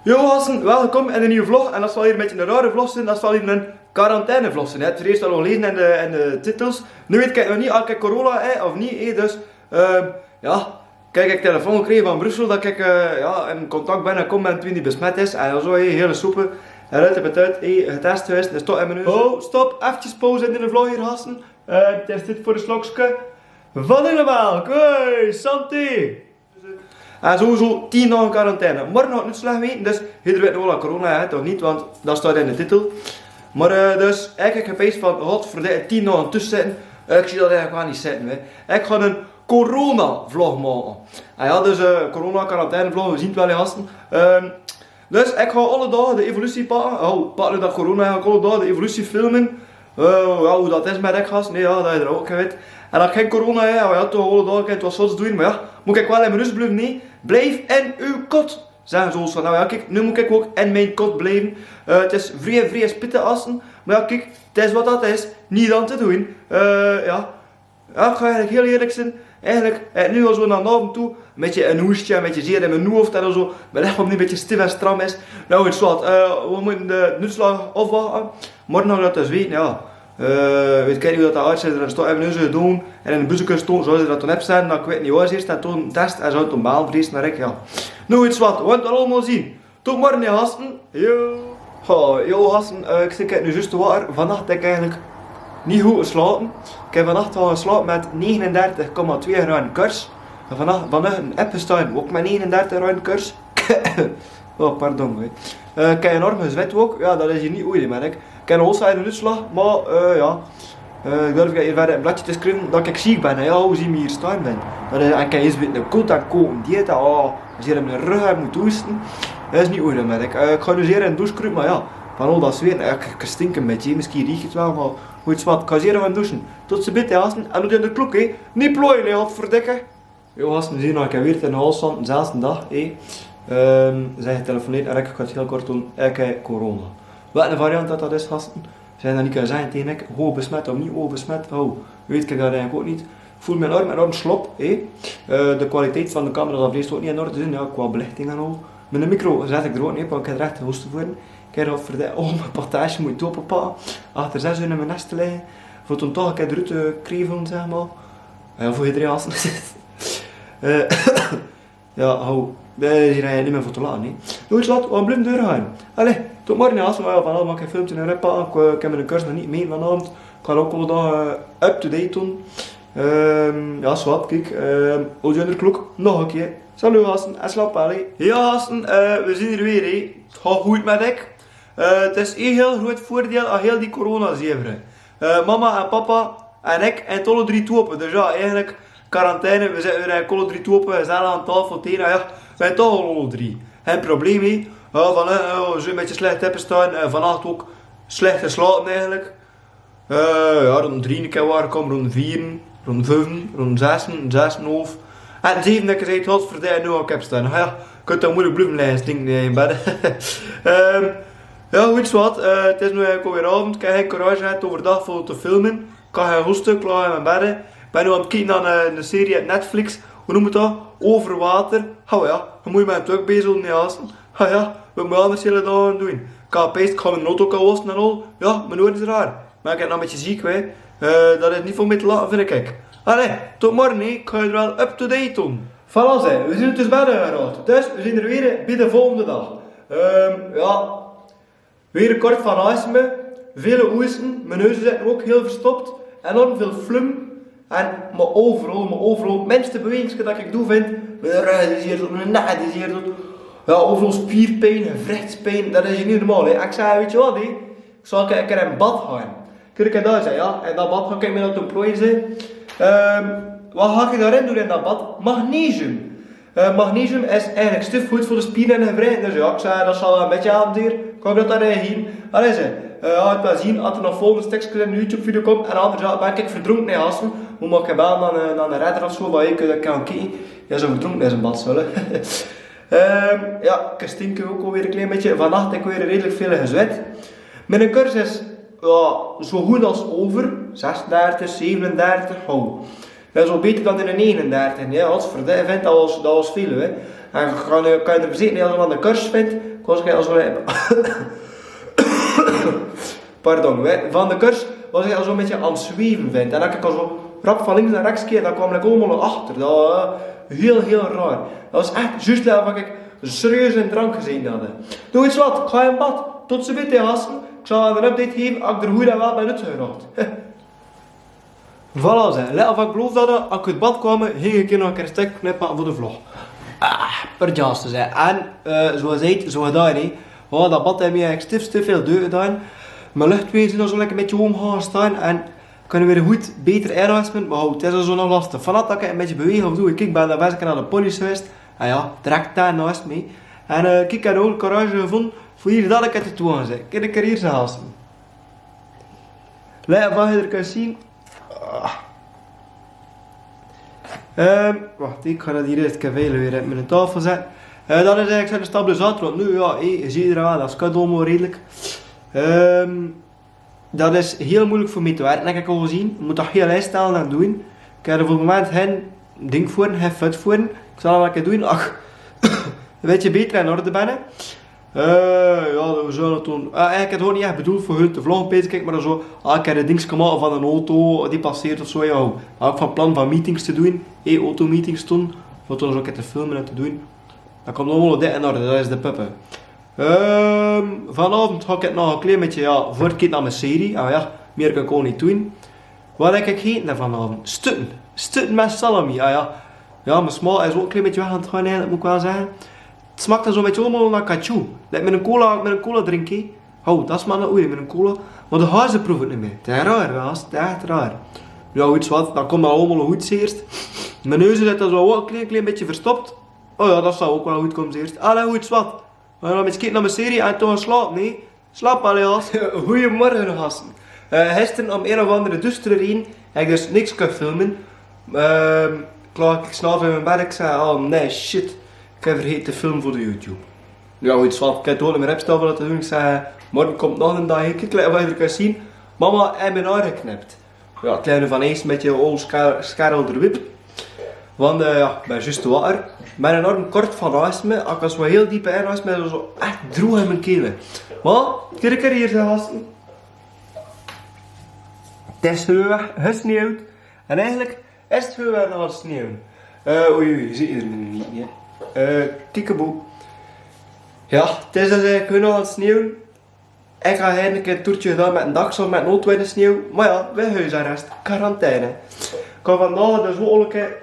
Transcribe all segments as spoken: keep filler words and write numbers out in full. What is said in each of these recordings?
Yo gasten, welkom in 'n nuuj vlog. En dat zal hie 'n bietje 'n rare vlog zeen, dat zal hie 'n quarantainevlog zeen, hè. Ten ierste al al lezen in de, in de titels. Noe weit ik nog neet of ik corona höb of neet, hè, dus, ehm, jao. Kiek, ik höb telefoon gekreege van Brussel dat ik, eh, jao, in contact bin gekómme mit wie die besmet is. En dat is waal hie, hie soepe. En dat beduit, hè, getest gewaes, dus toch in mien neus. Oh, stop, efkes pauze in de vlog hie, gasten. Eh, 't is tiejd veur 'n slokske vanillemelk. Hey, santé! En sowieso tien daag in quarantaine. Morge nog neet slech weten, dus ederein weit waal dat ik corona höb, of neet, want dat steit in de titel. Mer, eh, dus, ik höb gepees van, godverdomme, tien daag tusse zitte. Eh, ik zeen dat eigelik waal neet zitte, hè. Ik gaon 'n coronavlog make. Ah jao, dus, eh, corona, quarantainevlog, we zeen 't waal, gasten. Ehm, Dus ik gaon alle daag de evolutie pakke. Oh, pak noe dat corona, ik gaon alle daag de evolutie filme. Eh, jao, wie dat is mit die gas, nae, jao, dat is d'r ouch, ik weit. En dat ik gein corona höb, jao, jao, toch alle daag, ik kin waal zoe doen, mer jao, mót ik waal in mien hoes blieve, nae. Blief in uw kot, zagte ze ós. Noe jao, kiek, noe mót ik ouch in mien kot blieve. Eh, 't is vrie, vrie spitte, gasten. Mer jao, kiek, 't is wat dat is. Neet aan te doen. Eh, jao. Jao, ik gaon eigelik hiel eerlik zeen. Eigelik, eh, noe al zoe nao d'n aovend toe, 'n bietje 'n hoesje, 'n bietje zeer in mien hoofd en zoe. Mien lichaam neet 'n bietje stief en stram is. Noe, weit ge wat, eh, we mótte de, d'n oetslaag aafwachte. Morge gaon we dat dus weten, jao. Eh, weit ik neet wie dat de arts is, dat steit in mien neus gedoon. En in de buskes stóng, zouw ze dat dan höbbe staon, dat ik weit neet waat, eerst en toen test en zouw 't dan baal vrees nao rek, jao. Noe, weit ge wat, we gaon 't allemaol zeen. Tot morge, gasten. Jao. Ho, jao, gasten, eh, ik zeen, ik höb noe zjus wakker. Vannach höb ik eigelik neet good geslaope. Ik höb vannach al geslaope mit negenendertig komma twee graden kers. En vannach, vannach 'n app gestaon, ouch mit negenendertig graden kers. Oh, pardon, hè. Eh, ik höb enorm gezwet ouch. Jao, dat is hie neet good, mer ik, ik höb al zoe'n oetslaag, mer, eh, jao. Eh, ik durf hie verder 'n blaadje te sjrieve dat ik ziek bin. Jao, wie zeen we hie staon, man? Dat is, en ik höb ins mit 'n koud en koken dieet, oh, as hie 'n rug haet, mót hoeste. Dat is neet good, mer ik, eh, ik gaon noe zeer in de douche kruupe, mer jao, van al dat zwete, eh, ik, ik stink 'n bietje, misschien riek ik 't waal, mer weit ge wat, ik gaon zeer in de douche. Tot ze bitte, gasten, en noe de klok, hè. Neet ploeie, hè, godverdikke. Jao, gasten, we zeen noe, ik höb weer ten half zes, zesde daag, hè. Ehm, ze getelefoneerd en ik gaon 't hiel kort doen, ik höb corona. Wat 'n variant dat dat is, gasten, ze zagte dan, ik kan zagte tege mich, hoog besmet of neet hoog besmet, oh, weit ik dat eigelik ouch neet. Ik veul mich enorm, enorm slap, hè. Eh, de kwaliteit van de camera, dat blief ouch neet in orde zeen, jao, qua belichting en al. Mien micro zet ik d'r ouch neet op, want ik höb rech hoeste veur. Ik höb al veur de, oh, mien portage mót ik openpakke. Achter zes uur in mien nes te ligke. Veur toen toch 'ne kier d'roet te krevele, zeg maar. Jao, veur ederein as. Eh, jao, hou. Dao is hie neet mier veur te late, hè. Noe, weit ge wat, we blieve doorgaon. Allee, tot morge, as. Mer jao, vannach maak ik 'n filmke en rep, ik, eh, ik höb miene cursus nog neet mee vanaovend. Ik gaon ouch alle daag, eh, up-to-date doen. Ehm, jao, zoe wat, kiek. Ehm, wie zeen de klok? Nog 'ne kier. Salut, gasten, en slaap, allee. Jao, gasten, eh, we zeen d'r weer, hè. 't Gaot good mit dik. Eh, 't is ein hiel groet veurdeil aan hiel die corona-zever. Eh, mama en papa en ik, en 't alle drie toeope. Dus jao, eigelik quarantaine, we zitte weer, eh, alle drie toeope, gezellig aan taofel, tena, jao, we toch al alle drie. Gein probleem, hè. Jao, van, eh, eh, zoe 'n bietje slech op te staon, eh, vannach ouch slech geslaope eigelik. Eh, jao, rond drie 'ne kier wakker gekómme, rond veer, rond vief, rond zes, zes en haaf. En zeve 'ne kier gezag, godverdikke, noe gaon ik op staon. Jao, ik kin toch meujelik blieve ligke, stinke in bed. Ehm, jao, weit ge wat, eh, 't is noe eigelik alweer aovend. Ik höb gein courage gehad euverdag veur te filme. Ik gaon gaon hoeste, klaor in mien bed. Ik bin noe aan 't kieke nao 'n, 'n serie op Netflix. Wie neump dat? Over water. Hou jao, dan mót ge mit 'n truck bezig zeen, jao. Ha jao, wat mót ge anders hiel d'n daag doen? Kapees, ik gaon mien auto kaot wasse en al. Jao, mien oer is raar. Mer ik höb nog 'n bietje ziek, hè. Eh, dat is neet veur mich te late, vinj ik. Allee, tot morge, hè. Ik gaon uch waal up-to-date hole. Voilà, zeg. We zeen dus bie de herhaling. Dus, we zeen d'r weer bie de volgende daag. Ehm, jao. Weer kort van aseme. Vele hoeste. Mien neus zit ouch hiel verstop. Enorm väöl flum. En, mer euveral, mer euveral. De minste bewegingske dat ik doon, vinj, mien rug is hie zoe, mien nek is hie zoe. Jao, euveral spierpien, gewrichspien. Dat is neet normaal, hè. Ik zag, weit ge wat, hè? Ik zal 'ne kier in bad gaon. Kiek, en dao is 'r, jao. In dat bad gaon ik mich laote ploeie. Ehm, wat gaon ik dao-in doen in dat bad? Magnesium. Eh, magnesium is eigelik stuf good veur de spiere en gewrich. Dus jao, ik zag, dat zal waal 'n bietje helpe, zeer. Ik haop dat dat, eh, hie. Allee, zeg. Eh, jao, 't waor zeen, as d'r nog volgende stökskes in de YouTube-video kump. En anders, jao, bin ik verdronke, hè, gasten. Mót ich gaon belle nao, eh, nao 'ne redder of zoe, wat ik, eh, kan kieke. Jao, zoe verdronke is in bad, zulle. Ehm, jao, ik stink ouch alweer 'n klein bietje. Vannach höb ik weer redelik väöl gezwet. Miene cursus, jao, zoe good as euver. Zesendertig, zevenendertig, hou. Dat is al beter dan in de negenendertig, hè. Godverdomme, dat waor, dat waor väöl, hè. En ik kan, eh, kan uch verzekere, as ge aan de cursus bent, Kos ik al zoe Pardon, van de kurs was ik al zoe 'n bietje aan 't zweve, vent. En dan kik ik al zoe rap van links nao rechs kieke, dan kaom ik allemaol nao achter. Dat was hiel, hiel raar. Dat was ech zjus lei of ik serieus in drank gezete had. Doe, weits te wat, ik gaon in bad. Tot ziens, hè, hasten. Ik zal waal 'n update gaeve as ik d'r good en waal bön oetgerold. Voilà, zeg. Lei of ik beloofd had, as ik oet bad kaom, ging ik nog 'ne kier 'n stuk knippe veur de vlog. Ah, per jaste, zeg. En, eh, zoe gezag, zoe gedaon, hè. Oh, dat bad haet mich ech stief, stief väöl deugd gedaon. Mien luchtwege zien al zoe lekker 'n bietje omgehaost en kan weer good beter inaosemen, mer good, 't is al zoe nog lastig. Vanaf dat ik 'n bietje beweeg of doe, kiek, bön d'r bès nao de pony's gewaes. Ah jao, direk dao naos mich. En, eh, kiek, ik han 'n oud garage gevonde veur hie dat ik 't te doon, zeg. Kiek, ik kan hie zo hasten. Lei of ge d'r kint zien. Ah. Ehm, wach, ik gaon dat hie ieës eve weer oet mien taofel zette. Eh, dat is eigelik zoe'n stabilisator, want noe, jao, hè, ge zeet d'r waal, dat is allemaol redelik. Ehm, dat is hiel meujelik veur mich te werke, heb ik al gezeen. Ge moot dat hiel instelle en doon. Ik gaon d'r veur 't moment gein ding veur, gein fut veur. Ik zal 't waal 'ne kier doon. Ach, 'n bietje beter in orde bringe. Eh, jao, dat, we zulle 't doon. Eh, ik had 't ouch neet ech bedoeld veur hun te vlogge, pins ik, mer zoe, ah, ik han 'n dingske gemaak van 'n auto die passeert of zoe, jao. Mer ouch van plan van meetings te doon, eh, automeetings te doon, veur dan zoe 'ne kier te filme en te doon. Dat kump allemaol good in orde, dat is de puppe. Ehm, vanaovend gaon ik nog 'n klein bietje, jao, veur te kieke nao mien serie. Ah jao, mier kan ik ouch neet doon. Wat gaon ik ete dan vanaovend? Stutten. Stutten mit salami, ah jao. Jao, mien smaak is ouch 'n klein bietje weg aan 't gaon, hè, dat moot ik waal zègke. 't Smaak dan zoe 'n bietje allemaol nao ketsjoep. Lei mit 'n cola, mit 'n cola drinke. Ho, dat smaak nao oei, mit 'n cola. Mer de haze proef ik neet mie. 't Is raar, dat is ech raar. Jao, weits te wat, dat kump allemaol good, zeer ieës. Mien neus zit dan zoe ouch 'n klein, klein bietje verstop. Oh jao, dat zal ouch waal good kome, zeer ieës. Allee, weits te wat. Gaon v'r nog 'n bietje kieke nao mien serie en dan slaope, nae? Slaope, allee, hasten. Goeiemorge, hasten. Eh, gisteren om ein of anger duustere raeje heb ik dus niks kónne filme. Ehm, klaor, ik slaop in mien bed, ik zag: "Oh nae, shit. Ik heb vergaete te filme veur de YouTube." Jao, weits te wat, ik kan 't ouch neet mie opstelle veur dat te doon. Ik zag: "Morge kump nog 'nen daag." Kiek, lei of ge d'r kint zien. Mama haet mien haor geknip. Jao, 't lijkt noe van ieës 'n bietje old scha-, schaar d'r wip. Want, eh, jao, ik bön zjus wakker. Mer enorm kort van aoseme, ik waas waal hiel deep in aoseme, mer zoe ech droog in mien keel. Mer, kiek, kiek hie, zeg, hasten. 't Is weer gesneeuwd. En eigelik is 't weer waal aan 't sneeuwe. Eh, oei, oei, ge zeet 't neet mie. Eh, kiekeboe. Jao, 't is dus eigelik waal aan 't sneeuwe. Ik han eigelik 'n toertje gedaon mit 'n daks of mit 'n auto in de sneeuw. Mer jao, wej huisarrest, quarantaine. Ik kan vandaag dus waal 'ne kier,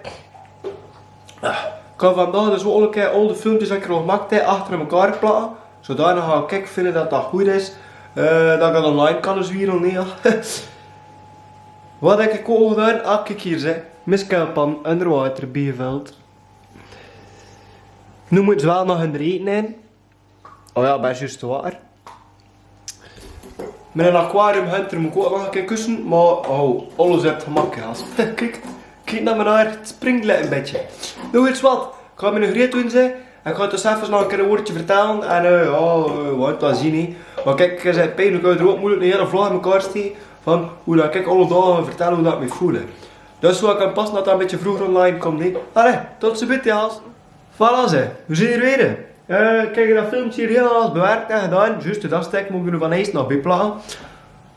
ah, ik kan vandaag dus waal 'ne kier al de filmkes die ik al gemaak heb achter mekaar plakke. Zodanig gaon ik vinde dat dat good is. Eh, dat ik dat online kan zwiere, nae, jao. Wat heb ik ouch gedaon? Ah, kiek hie, zeg. Mien skelpan ónger water biegeveld. Noe mót ze waal nog 'n reden in. Oh jao, bès zjus water. Mit 'n aquarium hunter mót ik ouch nog 'ne kier kusse, mer oh, alles op gemak, jao. Kiek, kiek nao mien haor, 't springk lek 'n bietje. Noe, weits te wat? Ik gaon mien greet doon, zeg. En ik gaon dus effe nog 'ne kier 'n wäördje vertèlle. En, eh, jao, eh, wat dan zeen, hè. Mer kiek, 't is pijnlik, hè, d'r waert meujelik 'ne hiele vlog in mekaar steke van wie dat ik alle daag vertèl wie dat ik mich veul. Dus zoe kan 't passe dat dat 'n bietje vreuger online kump, hè. Allee, tot ziens, jao. Voilà, zeg. Wej zeen d'r weer. Eh, kiek, dat filmke hie hielemaol bewerk en gedaon. Zjus, dat stuk mót ik noe van ieës nog bieplakke.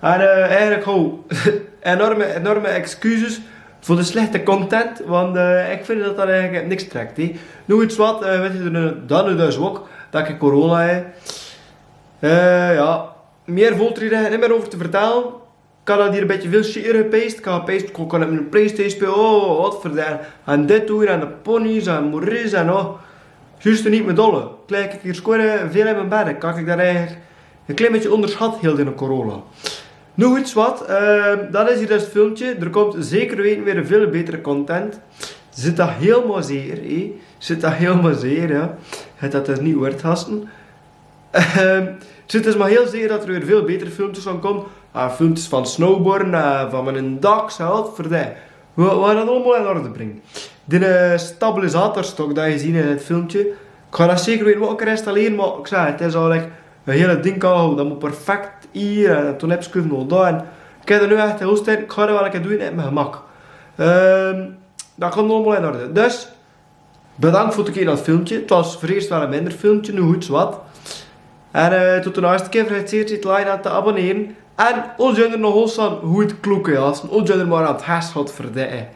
En, eh, eigelik gewoon enorme, enorme excuses veur de slechte content, want, eh, ik vind dat dat eigelik niks trek, hè. Noe, weits te wat, eh, weits te, dan, dan dus ouch dat ik corona heb. Eh, jao. Mie vèlt d'r hie neet mie euver te vertèlle. Ik had hie 'n bietje väöl shit gepeest. Ik had gepeest, ik kós neet mie PlayStation spele. Oh, wat verdomme. En dit doon en de pony's en Maurice en oh. Zjus neet mie dolle. Klein kiek hie score, väöl in mien bed. Kan ik dat eigelik 'n klein bietje óngerschat, hiel de corona. Noe, weits te wat, eh, dat is hie dus 't filmke. D'r kump zeker weite weer väöl betere content. Zit dat hielemaol zeker, hè? Zit dat hielemaol zeker, jao. Het dat dus neet waerd, hasten. Ehm, 't is mer hiel zeker dat d'r weer väöl betere filmkes gaon kómme. Ah, filmkes van snowboarden, eh, van mit 'n daks, hè, wat verdomme. Wej, wej gaon dat allemaol in orde bringe. Dae, eh, stabilisatorstok dat ge zeen in 't filmke. Ik gaon dat zeker weer waal 'ne kier installere, mer ik zag 't, 't is al ech 'n hiel ding al, dat mót perfect hie en toen heb ik 't nog gedaon. Ik heb d'r noe ech de hoest in, ik gaon d'r waal 'ne kier doon, 't is mie gemak. Ehm, dat kump allemaol in orde. Dus, bedank veur 't kieke nao 't filmke. 't Waas veur 't ieës waal 'n minder filmke, noe, weits te wat. En, eh, totu naist kefre tsiirtit lainata abonneren. En oljan no hosan huit klukke as, oljan mo ran tas hot ferde.